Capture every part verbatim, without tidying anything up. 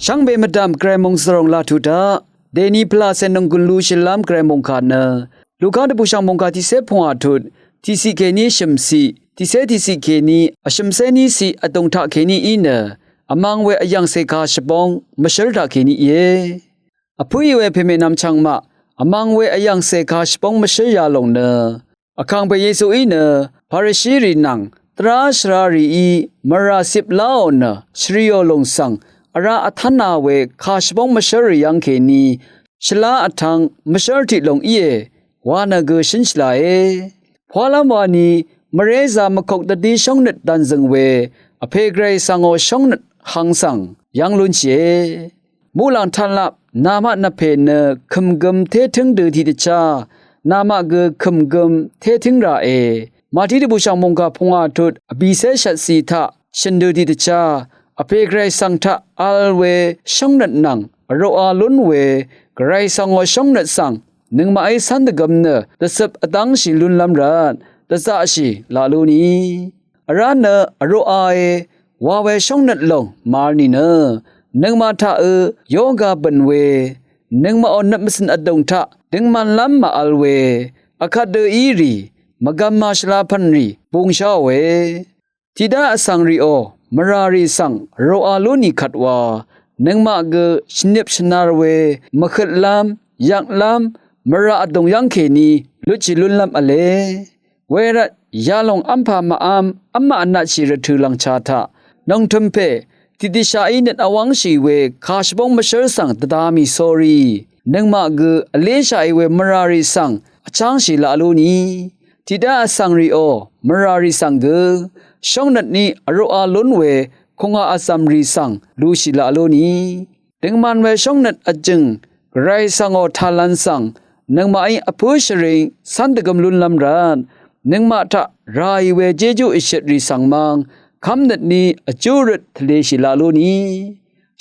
Shvngbe mvdv̀m gvray mòngsvròng laq tut taq dèni pvlacè nònggùn lushìlv́m gvray mòngkà nø Luka dvbùshv̀ng mòngkà tiqcé pungwà tut tiqciq kèní shø̀mciq, tiqcé tiqciq kèní vshø̀mcé níciq vdùng taqkèní í nø vmvng we vyv̀ngcè kà shvbóng mvshǿr taqkèní íe. Vpǿì we pèmènvm chvngmaq vmvng we vyv̀ngcè kà shvbóng mvshǿr yalòng nø Vkàngpè Yesuí nø Parisherì nvng dvrá shvrarìí mvrà cip láò nø shvriò lòng svng vrá vtv́na we kà shvbóng mvshv́rrì yv́ngkèní shvlá vtvng mvshv́r tiq lòng íe wa nø gø shǿn shvlae. Pwálv́m wani mvrézā mvkok dvdí shóngnøt dv̀nzø̀ng we vpè gvray svngò shóngnøt hvng svng yv́ng lúnshìe. Muqlàng taqlap namaq nvpè nø kø̀mgøm tétǿng dø tiqdvchá namaq gø kø̀mgøm tétǿng ràe. Màtí dvbùshv̀ng mòngkà pungwà tut vbìcé shvtcì taq shø̀n dø tiqdvchá vpè gvray svng taq vl we shóngnøt nvng vroqa lún we gvray svngò shóngnøt svng nøngmaqí cv́n dvgøm nø dvcøp vdv́ngshì lúnlv́m rvt dvzaqshì laq lú ni. Vrá nø vroqae wa we shóngnøt lòng màvl nìnø nøngmaq taqø yoga bø̀n we nøngmaqò nøp mvcø̀n vdùng taq døngmanlv́m màvl we vkvt dø í rì mvgvm màshvla pv̀nrì bungsháòe. Tiqdá vsvng rìò mvràrì svng vroqa lú nì kvt wa nøngmaq gø shvnip shvnar we mvhøtlv́m yvklv́m mvrà vdùng yv́ngkèní lutshì lúnlv́m v̄le. Wervt yalòng v́mpà màv́m v́mmaq vnatshì rvtø̀ lv̀ngchà taq nòngtø̀m pè tiqdishaqí nøt vwv́ngshì we kà shvbóng mvshv́r svng dvda mì sórí nøngmaq gø vléshaqì we mvràrì svng vchángshì laq lú ni. Tiqdá vsvng rìò mvràrì svng gø shóngnøt ní vroqa lún we kùngà vzv̀mrì svng lushì laq lú ni. Døngman we shóngnøt vjø̀ng gvray svngò tàlv̄n svng nøngmaqí vpǿ shvring cv́n dvgøm lúnlv́m rvt nøngmaq taq ràì we jejú èshøtrì svng mv́ng kv́mnøt ní vjú røt tvleshì laq lú ni.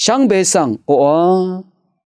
Shvngbe svng oqà